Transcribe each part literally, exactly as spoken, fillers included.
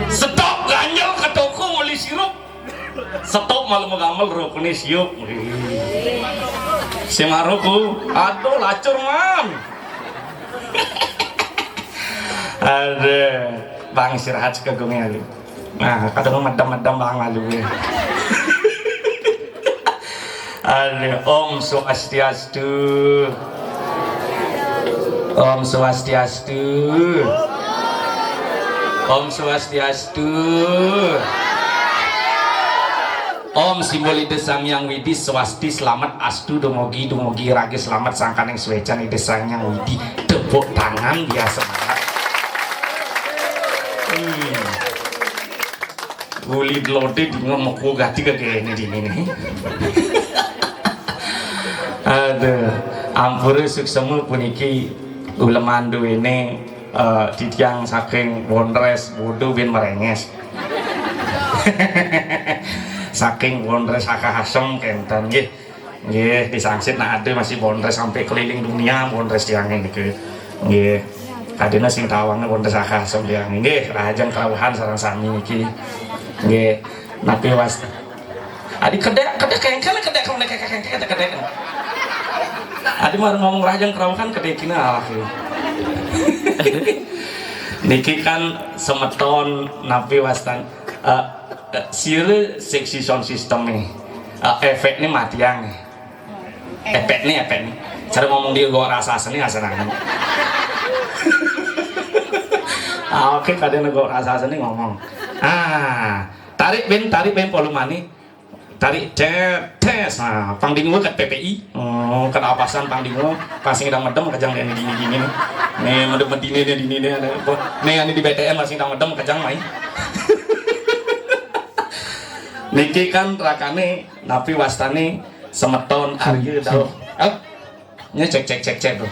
Stop ganjel ke toko meli sirup. Stop malu megamel rokone siup. Sing maroko, aduh lacur, Man. Aduh, Bang istirahat sik gong ya lu. Nah, kadang medem-medem Bang malu. Aduh, Om Swastiastu. Om Swastiastu. Om Swastiastu. Om simbol Ida Sang Hyang Widi, swasti, selamat, astu, dumogi, dumogi, raga selamat, sangkaning suécan Ida Sang Hyang Widi. Tepuk tangan biasa banget. Hmm. Guli dlodé dinga mekuh gati ka kéné dini né. Aduh, ampura suksema puniki uleman duéné, eh, titiang saking Wondres Bodo bin Merenges. Saking Wondres Akahasem kénten nggih. Nggih, disangsit nak ada masih Wondres sampai keliling dunia Wondres tiangé niku. Nggih. Kadéna sing tawang Wondres Akahasem tiangé. Nggih, rahajeng kerauhan sareng sami niki. Nggih. Napi was. Adi kedék, kedék kéngkén, kedék kéngkén, kedék kéngkén, kedék kéngkén. Adi mah ngomong rahajeng kerauhan kedék kina alak. Niki kan semeton napi wastan, eh, eh, sira seksi sound system nih. Eh, efek nih matiang nih. Efek nih, efek nih. Cara ngomong dia gua rasa seni, rasa nangan. Ah, oke, kadéna gua rasa seni ngomong. Ah, tarik bin, tarik bin polumani. Tarik, tes, tes. Nah, pang dingu kat P P I. Oh, kat apasan pang dingu. Pang sing dang medem kejang dini dini dini nih. Nih, medem medine nih dini nih. Nih, ane di B T N pang sing dang medem kejang mai. Niki kan rakané napi wastané semeton Arya Dauh. Hah? Nya cek cek cek cek tuh.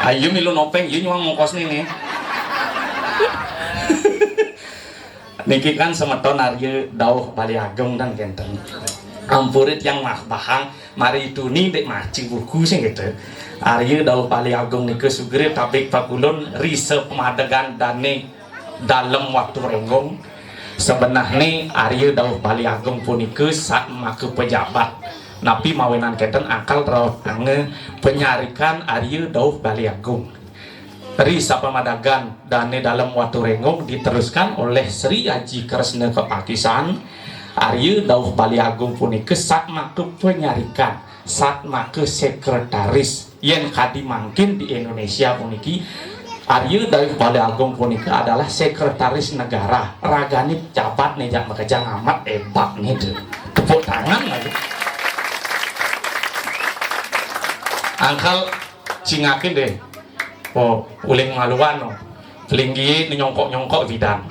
Ayo milu nopeng, iya nyuang ngongkos nih nih. Niki kan semeton Arya Dauh Bali Agung dan kénten. Ampura tiang mah bahang, mari tuni dek maci buku sing gitu. Arya Dauh Bali Agung nika sugra tabik pakulun risa pamadegan dané Dalem Watu Rénggong. Sebenahné Arya Dauh Bali Agung punika sat maka pejabat. Napi mawinan kénten angkal rauh angga penyarikan Arya Dauh Bali Agung. Ri sapamadegan dané Dalem Watu Rénggong diteruskan oleh Sri Aji Kresna Kepakisan, Arya Dauh Bali Agung punika sat maka penyarikan, sat maka sekretaris. Yén kadi mangkin di Indonesia puniki, Arya Dauh Bali Agung punika adalah sekretaris negara. Ragané jabat né jak makejang amat, hébat né tuh. Tepuk tangan lagi. Angkal cingakin deh. Oh, uling maluan, oh. Pelinggih nyongkok-nyongkok bidan.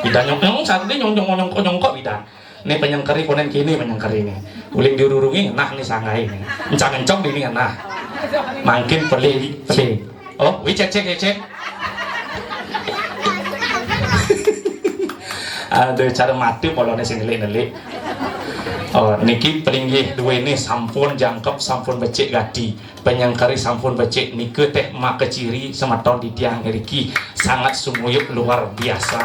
Bidan nyongkok, nyongkok, satu deh nyongkok, nyongkok, nyongkok bidan. Nih penyengkeri konen kini penyengkeri nih. Uling dirurungi ngenah nih sanggai nih. Encang-encong dini ngenah. Mangkin peli, peli. Oh, wi cek, cek, cek, cek. Aduh, cara mati polone sing nelik-nelik. Oh, niki pelinggih duwene sampun jangkep, sampun becik gati. Penyengkeri sampun becik nika teh makeciri semeton di tiang ngriki sangat sumuyup luar biasa.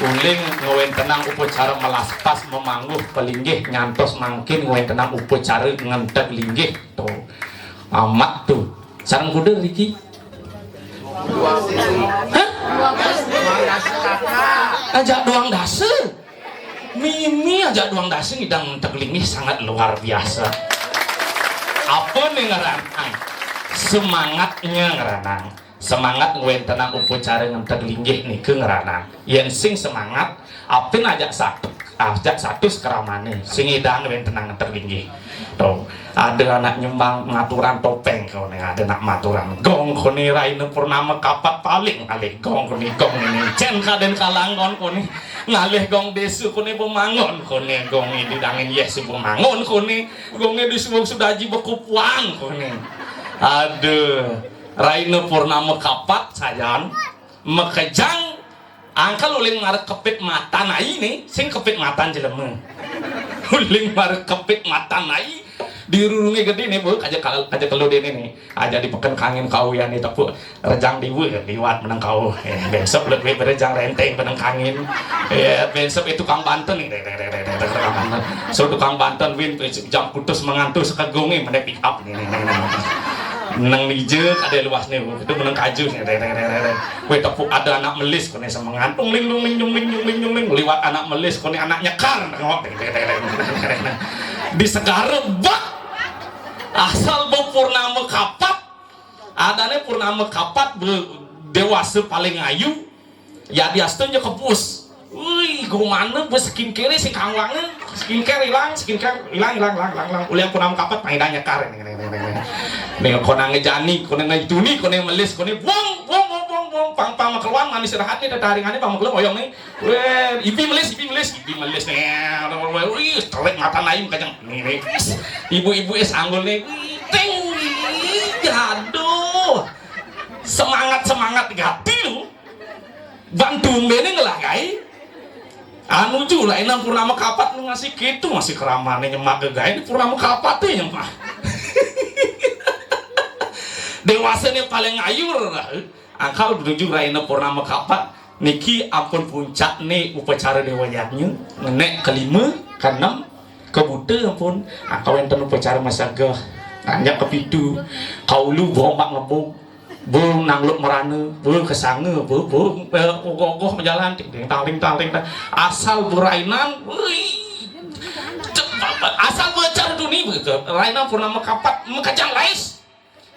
Uling ngwentenang upacara melaspas memangguh pelinggih nyantos mangkin ngwentenang upacara ngenteg linggih to. Amat tu. Sareng kuda riki. Hah? Ajak doang dasa. Mimi ajak doang dasa ngidang ngenteg linggih sangat luar biasa. Apa nih ngeranang? Semangatnya ngeranang. Semangat ngwentenang upacara ngenteg linggih nika ngeranang. Yen sing semangat, apin ajak satu, ajak satu sekramane. Sing idang ngwentenang ngenteg linggih. To, ada anak nyumbang ngaturan topeng kone, ada nak maturan. Gong kone raina purnama kapat paling alih gong kone gong ini. Cen kaden kalanggon kone. Ngalih gong desa kone pemangon kone gong ini dangin yeh si pemangon kone. Gonge di suwung sudaji bekupuan kone. Aduh, raina purnama kapat sajan. Makejang angkal uling marek kepit matan ai nih, sing kepit matan jelema. Uling marek kepit matan ai, Dirurunge gedene, Bu, aja kal-, aja kelu dene ne. Aja di peken kangin kau ya ne tepuk rejang diwe liwat meneng kau. Eh, besok lebih berejang renteng meneng kangin. Ya, besok itu tukang banten ne. Dek, dek, dek, dek, dek, dek, tukang banten. So tukang banten win jam putus mengantus sekegunge mene pick up ne, ne, ne, ne. Neng nije kade luas ne, Bu. Itu meneng kaju ne. Dek, dek, dek, dek, dek. Weh, tepuk ada anak melis kone semengan. Tung ling, tung ling, tung ling, tung ling, tung ling. Liwat anak melis kone anak nyekar. Nengok. Dek, dek, dek, dek, dek, dek. Di segara bak asal be purnama kapat, adane purnama kapat be dewasa paling ayu, ya diastanya kebus. Wih, gimana be skincare sing kangwange, skincare hilang, skincare hilang, hilang, hilang, hilang, hilang. Ulian purnama kapat, pang hilang nyekar. Nih, konang ngejani, konang ngejuni, konang melis, konang buang, buang, buang, buang, buang. Pang, pang makeluan, manis rehat nih, tetaringannya pang makeluan, oyong nih. Weh, ibi melis, ibi melis, ibi melis nih. Wih, telik mata naim kajang. Nih, nih. Ibu-ibu es anggul nih. Wih, ting, wih, aduh. Semangat, semangat gati lu. Bang tumben nih ngelah gai. Anu ju lah, enam purnama kapat lu ngasih gitu, masih keramane nyemak gegai di purnama kapat tuh nyemak. Dewasa nih paling ayur lah. Angkal menuju raina purnama kapat. Niki ampun puncak nih upacara dewa yadnya. Ngenek kelima, keenam, kebuta ampun. Angkal wenten upacara masagah. Nanjak kepitu. Kaulu bombak ngebung. Bu nangluk merana, bu kesanga, bu, bu, eh, ogoh-ogoh menjalan, ting, ting, tang, ting, tang, ting, tang. Asal berainan, wih. Cepat, asal bocor dunia begitu. Rainan purnama kapat, mekajang lais.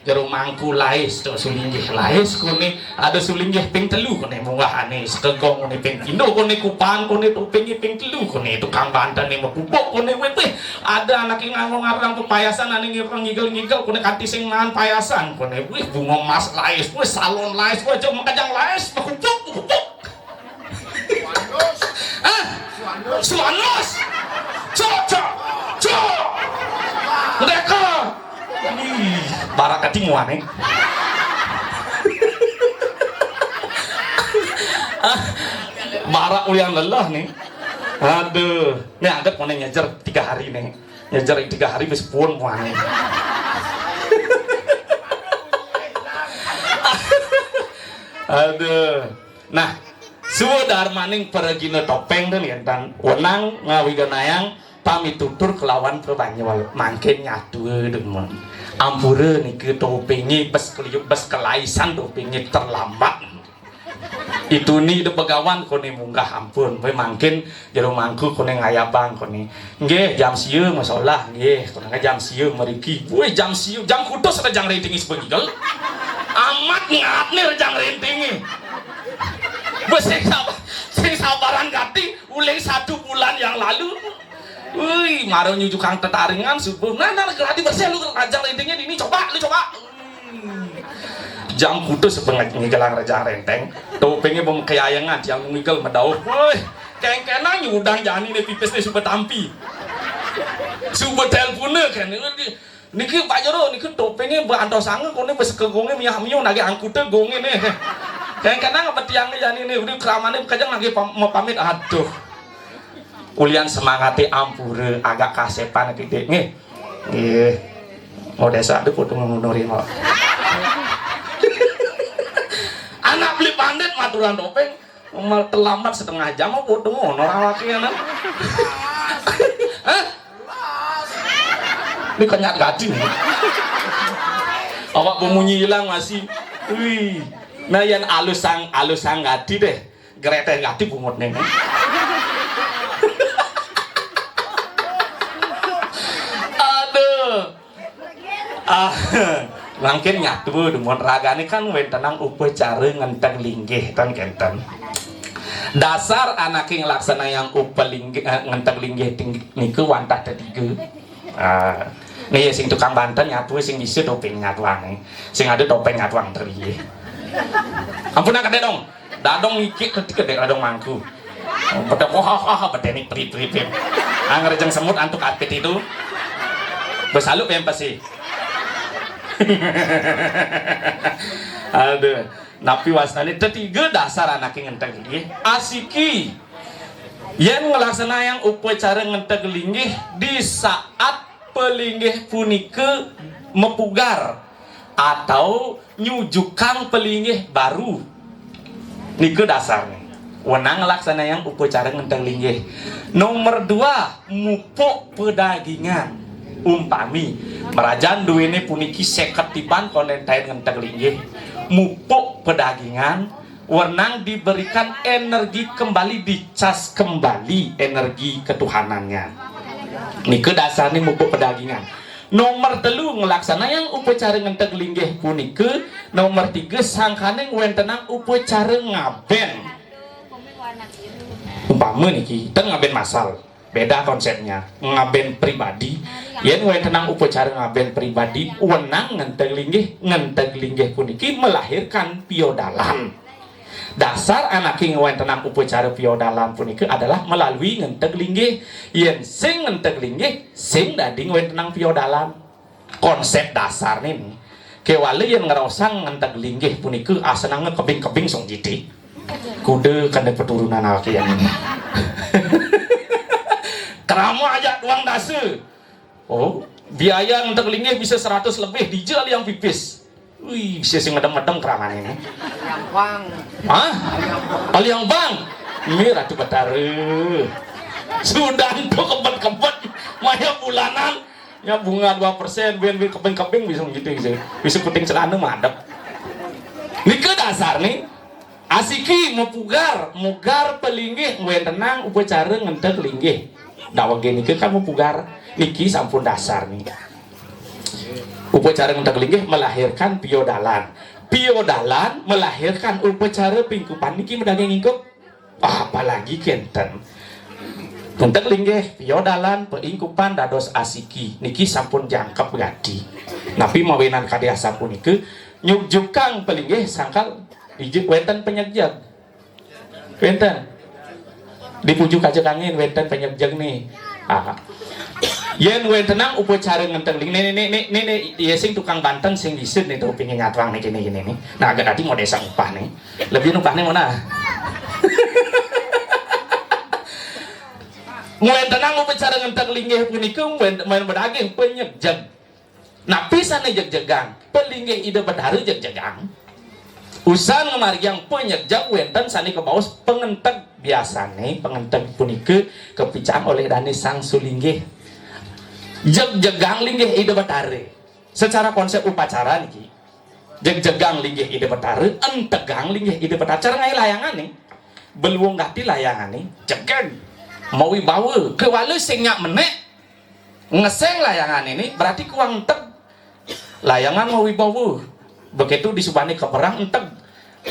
Jero mangku lais, tu sulinggih lais, kone, ada sulinggih ping telu, kone, munggah ane, sekegong, kone, ping pindo, kone, kupan, kone, topeng, ping telu, kone, tukang banten, ne, mekupuk, kone, weh, weh. Ada anak yang nganggo ngarang pepayasan, ane ngireng ngigel-ngigel, kone, kanti sing mangan payasan, kone, wih, bunga emas lais, wih, salon lais, wih, jeng mekajang lais, mekupuk, mekupuk. Hah? Suanus. Cok, cok, cok. Mereka. Ih, barak kati muane. Ah, barak ulian lelah nih. Aduh, nih angkat kone nyejer tiga hari nih. Nyejer tiga hari wis pun muane. Aduh. Nah, suwa darmaning pragina topeng ten, yen tan wenang ngawiganayang pamitutur kelawan prabanyuwal. Mangkin nyatua demen. Ampura nika topenge bes keliu-, bes kelaisan topenge terlambat. Ituni de begawan kone munggah ampun. Weh mangkin jero mangku kone ngayabang kone. Nggih, jam sia masolah, nggih. Kone jam sia mriki. Weh, jam sia, jam kutus rejang rentinge sebegigel. Amat ngatne rejang rentinge. Weh, sing sabar, sing sabaran gati, uling satu bulan yang lalu. Wih, maro nyujukang tetaringan subuh. Nah, nah, geladi bersih lu rejang rentinge dini, coba, lu coba. Jam kutus pengej-, ngigelang rejang renteng. Topenge bem keyayangan, tiang ngigel medauh. Woi, kengkenang nyudang jani ne pipis ne suba tampi. Suba telpone kan. Niki Pak Jero, niki topenge ba antosanga kone bes ke gonge miyah-miyuh nage angkuta gonge ne. Kengkenang apa tiange jani ne, udah keramane kejang nage pam-, mau pamit. Aduh. Ulian semangate ampura agak kasepan kite. Nggih. Nggih. Mau desa ada foto ngunuri mau. Anak beli pandit maturan topeng, mal terlambat setengah jam mau foto ngono awake ana. Hah? Ini kenyat gadi. Awak bemunyi hilang masih. Wih. Nah, yang alusang, alusang gadi deh. Greteh gati bungutne. Aduh. Ah, mangkin nyatu dumun ragane kan wentenang upacara ngenteng linggih ten kenten. Dasar anake nglaksanayang upalinggih, eh, ngenteng linggih ting-, niku wantah tetiga. Ah, nih ya sing tukang banten nyatu sing bisa topeng nyatuange. Sing ada topeng nyatuang teri. Ampun angkat dong. Dadong ngikik ketika dek dadong mangku. Bedak wah wah wah bedenik prit prit prit. Angger jeng semut antuk apit itu. Besaluk yang pasti. Aduh, napi wastane tetiga dasar anake ngenteng linggih. Asiki. Yen nglaksanayang upacara ngenteng linggih di saat pelinggih punika mapugar atau nyujukang pelinggih baru. Nika dasarnya. Wenang nglaksanayang upacara ngenteg linggih. Nomor dua, mupuk pedagingan. Umpami, merajan duene puniki seket tiban konden taen ngenteg linggih. Mupuk pedagingan, wenang diberikan energi kembali, dicas kembali energi ketuhanannya. Nika dasarnya mupuk pedagingan. Nomor telu, nglaksanayang upacara ngenteg linggih punika. Nomor tiga, sangkaning wentenang upacara ngaben. Umpama niki, ten ngaben masal. Beda konsepnya. Ngaben pribadi. Yen wentenang upacara ngaben pribadi, wenang ngenteg linggih, ngenteg linggih puniki melahirkan piodalan. Dasar anake ngwentenang upacara piodalan punika adalah melalui ngenteg linggih. Yen sing ngenteg linggih, sing dadi ngwentenang piodalan. Konsep dasarne nih. Kewala yen ngraosang ngenteg linggih punika asenanga kebing-kebing song jiti. Kuda kena peturunan alkian ini. Krama aja tuang dasa. Oh, biaya ngenteg linggih bisa seratus lebih, dija liang pipis. Wih, bisa sing ngedem-ngedem kramane ini. Yang bang. Hah? Yang bang. Kali yang bang. Ini Ratu Betara. Sudah tuh kebet-kebet. Maya bulanan. Ya bunga dua persen, ben, ben keping-keping bisa gitu, bisa. Bisa puting celana madep. Nika dasar nih. Asiki mapugar, mugar pelinggih ngwentenang upacara ngenteg linggih. Dawege nika kan mapugar. Niki sampun dasar nih. Upacara ngenteg linggih melahirkan piodalan. Piodalan melahirkan upacara pingkupan niki medaging ingkup. Apalagi kenten. Ngenteg linggih, piodalan, peingkupan dados asiki. Niki sampun jangkep gati. Napi mawinan kadi asapunika, nyugjukang pelinggih sangkal ijuk wenten penyegjeg. Wenten. Dipujuk aja kangin wenten penyegjeg nih. Ah. Yen wentenang upacara ngenteg linggih, nih, nih, nih, nih, nih, ya sing tukang banten sing disit nih tuh pingin nyatuang nih gini, gini nih. Nah, agak tadi mau desa upah nih. Lebih upah nih mana? Ngwentenang upacara ngenteg linggih punika ngwen-, main bedaging penyegjeg. Napi sane jegjegang? Pelinggih Ida Betara jegjegang. Usan ngamargiang panyegjeg wenten sane kabaos pangenteg. Biasane pangenteg punika kapicang olih dane sang sulinggih. Jegjegang linggih Ida Betara. Secara konsep upacara niki, jegjegang linggih Ida Betara, entegang linggih Ida Betara. Cara ngae layangane, beluung gati layangane, jegeg, mawibawa, kewala sing nyak menek, ngeseng layangan ini berarti kuang enteg. Layangan mawibawa. Begitu disubane keberang enteg.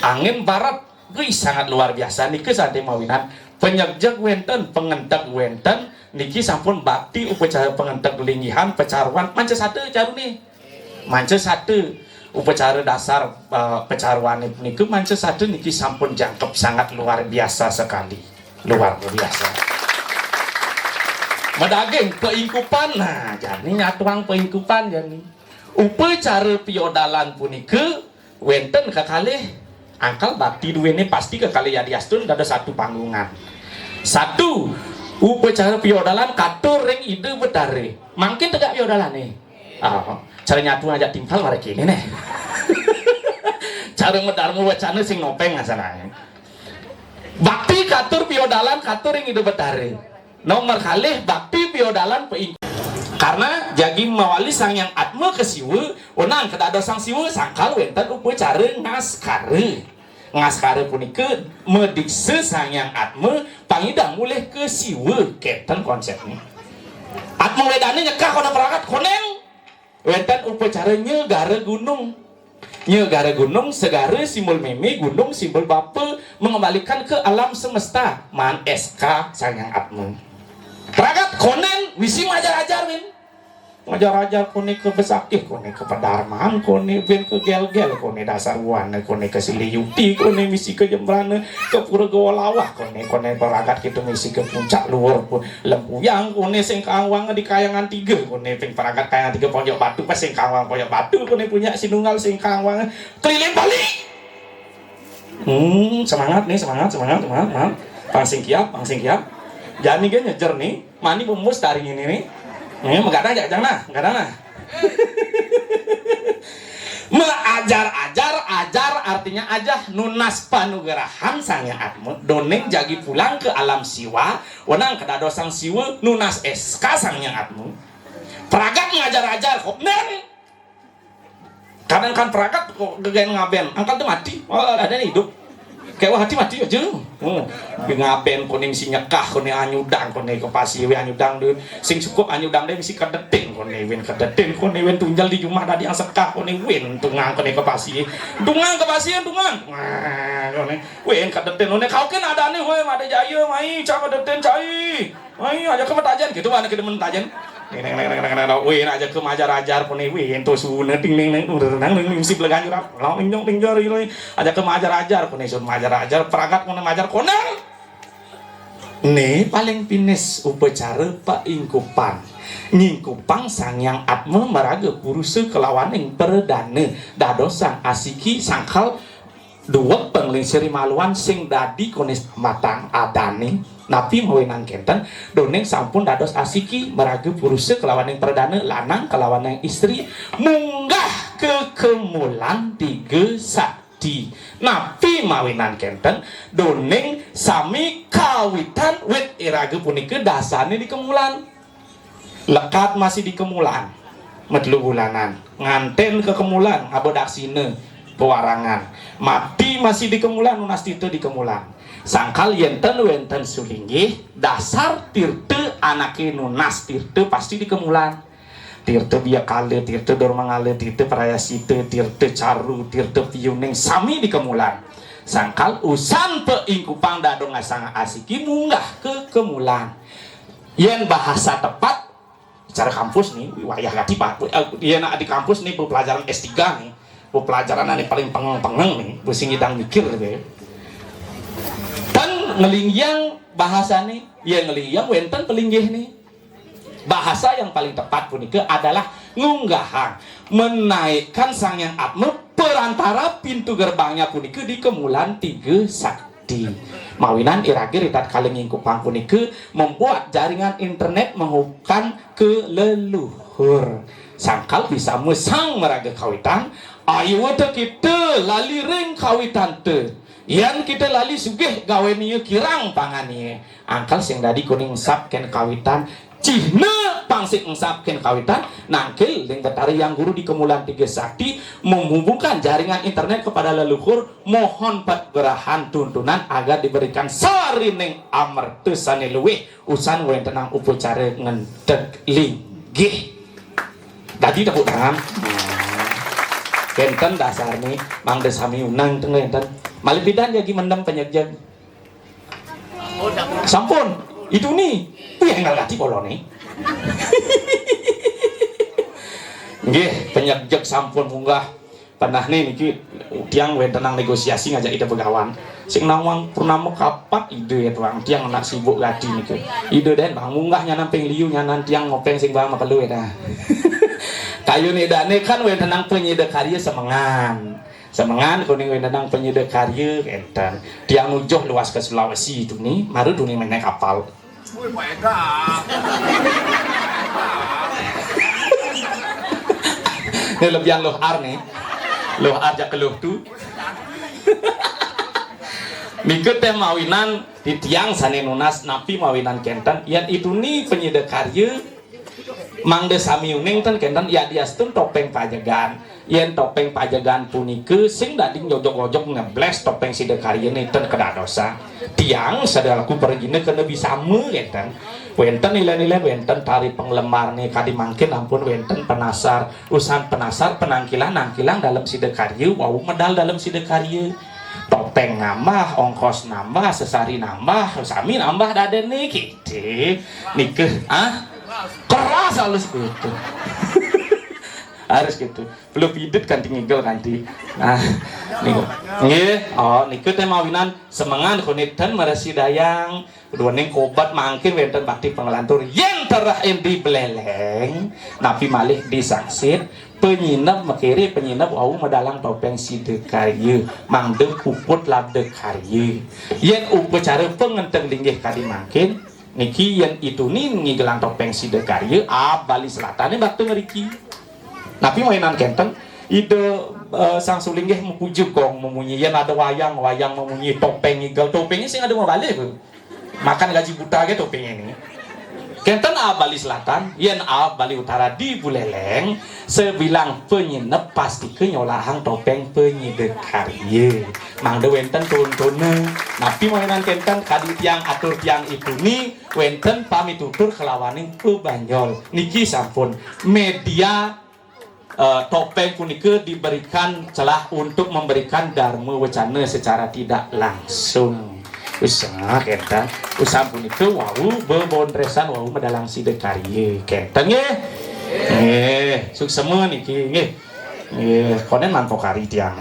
Angin barat. Wih, sangat luar biasa nika sate mawinan. Penyegjeg wenten, pengenteg wenten, niki sampun bakti upacara pengenteg linggihan, pecaruan, manca sate carune. Manca sate. Upacara dasar, eh, pecaruane punika manca sate niki sampun jangkep sangat luar biasa sekali. Luar biasa. Madaging peingkupan. Nah, jani nyatuang peingkupan jani. Upacara piodalan punika wenten kekalih angkal bakti duene pasti kekalih yadiastun dados satu panggungan. Satu, upacara piodalan katur ring Ida Betara. Mangkin tegak piodalane. Ah, cara nyatuang ajak timpal marek ini nih. Cara medarma wacana sing nopeng asalane. Bakti katur piodalan katur ring Ida Betara. Nomor kalih bakti piodalan peing. Karena jagi mawali Sang Hyang Atma ke Siwa, wenang kedados Sang Siwa sangkal wenten upacara ngaskara. Ngaskara punika madiksa Sang Hyang Atma pangidang mulih ke Siwa, kenten konsepnya. Atma Wedana nyekah kono pragat, konen wenten upacara nyegara gunung. Nyegara gunung, segara simbol meme, gunung simbol bapa, mengembalikan ke alam semesta. Maan S K Sang Hyang Atma. Pragat konen misi majar-ajar, win. Majar-ajar kone ke besakih, kone ke pedarmaan, kone ben ke gel-gel, kone dasar buana, kone ke silih yukti, kone misi ke jembrana, ke pura Goa Lawah, kone, kone pragat kita misi ke puncak luar pun. Lempuyang kone sing kawang di Kayangan Tiga, kone ping pragat Kayangan Tiga Ponjok Batu, pas sing kawang Ponjok Batu, kone punya Sinunggal sing kawang keliling Bali. Hmm, semangat nih, semangat, semangat, semangat, semangat. Pang sing kiap, pang sing kiap. Jani ge nyejer nih, mani memus taring ini nih. Ini menggadang jak jang nah, gadang nah. Maajar-ajar, ajar artinya ajah, nunas panugrahan Sang Hyang Atma, doning jagi pulang ke alam Siwa, wenang kedadosan Siwa, nunas S K Sang Hyang Atma. Pragat ngajar-ajar kok, neng. Kadang kan pragat kok gegaen ngaben, angkal tu mati, oh, ada hidup. Kayak wah hati mati aja. Hmm. Ngaben koné mesti nyekah koné anyudang koné ke pasi wé anyudang dé. Sing cukup anyudang dé mesti kedetin koné win kedetin koné win tunjal di jumah dadi yang sekah koné win tungang koné ke pasi. Tungang ke pasi tungang. Wah, koné win kedetin koné kau kan ada nih wé ada jaya mai cak kedetin cai. Wih, aja ke matajen gitu, mana kita mentajen. Neng neng neng neng neng neng. Wih, aja ke majar-ajar pun nih, wih, ento suna ting neng neng neng neng neng si belagan jurap. Lo neng neng neng jari lo. Aja ke majar-ajar pun nih, sun majar-ajar, peragat pun majar koneng. Né paling pinis upacara paingkupan. Ngingkupang Sang Hyang Atma maraga purusa kelawaning pradana dadosan asiki sangkal duweg panglingsir maluan sing dadi koné matang adané. Napi mawinan kénten, doning sampun dados asiki maraga purusa kalawaning pradana, lanang kalawaning istri munggah kekemulan tiga sakti. Napi mawinan kénten, doning sami kawitan wit iraga punika dasarné di kemulan. Lekad masih di kemulan, matelu bulanan. Ngantén ka kemulan, ngaba daksina, pawarangan. Mati masih di kemulan, nunas tirta di kemulan. Sangkal yén ten wénten sulinggih, dasar tirta anaké nunas tirta pasti di kemulan. Tirta biakala, tirta dormangala, tirta prayascita, tirta caru, tirta piuning sami di kemulan. Sangkal usan paingkupang dadong asanga asiki munggah ka kemulan. Yén bahasa tepat, secara kampus nih, wayah gati Pak. Yén di kampus nih, pelajaran S tiga nih, pelajaran ané paling pengeng-pengeng nih, sing nyidang mikir gitu ya. Tan ngelinggihang bahasa nih, ya ngelinggihang wénten pelinggih nih. Bahasa yang paling tepat punika adalah ngunggahang, menaikkan Sang Hyang Atma perantara pintu gerbangnya punika di kemulan tiga sakti. Mawinan iraga ritatkala ngingkupang punika membuat jaringan internet menghubungkan ke leluhur. Sangkal bisa mesang maraga kawitan, ayuwata kita lali ring kawitanta. Yan kita lali sugih gawenia kirang pangania. Angkal sing dadi kuning sap kén kawitan Cihna pangsik engsap kén kawitan nangkil ring Betara Hyang Guru di kemulan tiga sakti menghubungkan jaringan internet kepada leluhur, mohon panugrahan tuntunan agar diberikan sarining amerta sané luwih usan wéntenang upacara ngenteg linggih. Dadi tepuk tangan. Kénten dasarné mangda sami unang ten wénten. Malih pidan jagi mendem panyegjeg. Sampun, itu nih. Wih, énggal gati poloné. Nggih, panyegjeg sampun munggah. Penah nih niki tiang wéntenang negosiasi ngajak Ida Begawan. Sing nawang purnama kapak Ida ya tuang, tiang nak sibuk gati niki. Ida dén bang munggah nyanan ping liu nyanan tiang ngopeng sing bang makelu ya dah. Kayun Ida nih kan wéntenang penyida karya semengan. Semengan kuning wéntenang penyida karya énten. Tiang nujuh luas ke Sulawesi itu nih, maru dunia menek kapal. Ini lebihan Luh Ar nih. Luh Ar jak keluh tu. Nika téh mawinan titiang sané nunas napi mawinan kénten. Yén itu nih penyida karya Mangda sami uning ten kénten yadiastun topéng pajegan. Yén topéng pajegan punika sing dadi njojog-ojog ngeblés topéng sida karyané ten kedadosan. Tiang sadalaku prajina kena bisama kénten. Wénten ilén-ilén wénten tari penglemarné kadi mangkin ampun wénten penasar. Usan penasar penangkilan nangkilang dalem sida karya wau medal dalem sida karya. Topéng nambah, ongkos nambah, sesari nambah, sami nambah dadéné kété. Nika, ah? Keras halus gitu. Harus gitu. Belum pidit kanti ngigel kanti. Nah, nika. Nggih, oh nika téh mawinan semengan kuniten marasi dayang. Duaning kobat mangkin wénten bakti pangelantur. Yén terah éndi beleleng, napi malih disangsit, penyineb makiri penyineb wau medalang topéng sida karya, mangda puput labda karya. Yén upacara pangenteng linggih kadi mangkin, Niki yén I Tuni ngigelang topéng Sidakarya, aab Bali Selatané bakta ngriki. Napi mawinan kénten, Ida eh, Sang Suling nggih mapuja gong mamunyi, yén ada wayang, wayang mamunyi, topéng ngigel, topéngé sing ada mabalih, Bu. Makan gaji buta gé topéngé né. Kénten aab Bali Selatan, yén aab Bali Utara di Buléléng, sabilang panyineb pastika nyolahang topéng Sidakarya. Mangda wénten tuntuna. Napi mawinan kénten kadi tiang atur tiang I Tuni, wénten pamitutur kalawaning pabanjol. Niki sampun média eh, topéng punika diberikan celah untuk memberikan dharma wacana secara tidak langsung. Usah kénten. Usaha punika wau bebondresan wau medalang Sidakarya. Kénten nggih. Nggih, suksema niki nggih. Nggih, konen manpokari tiang.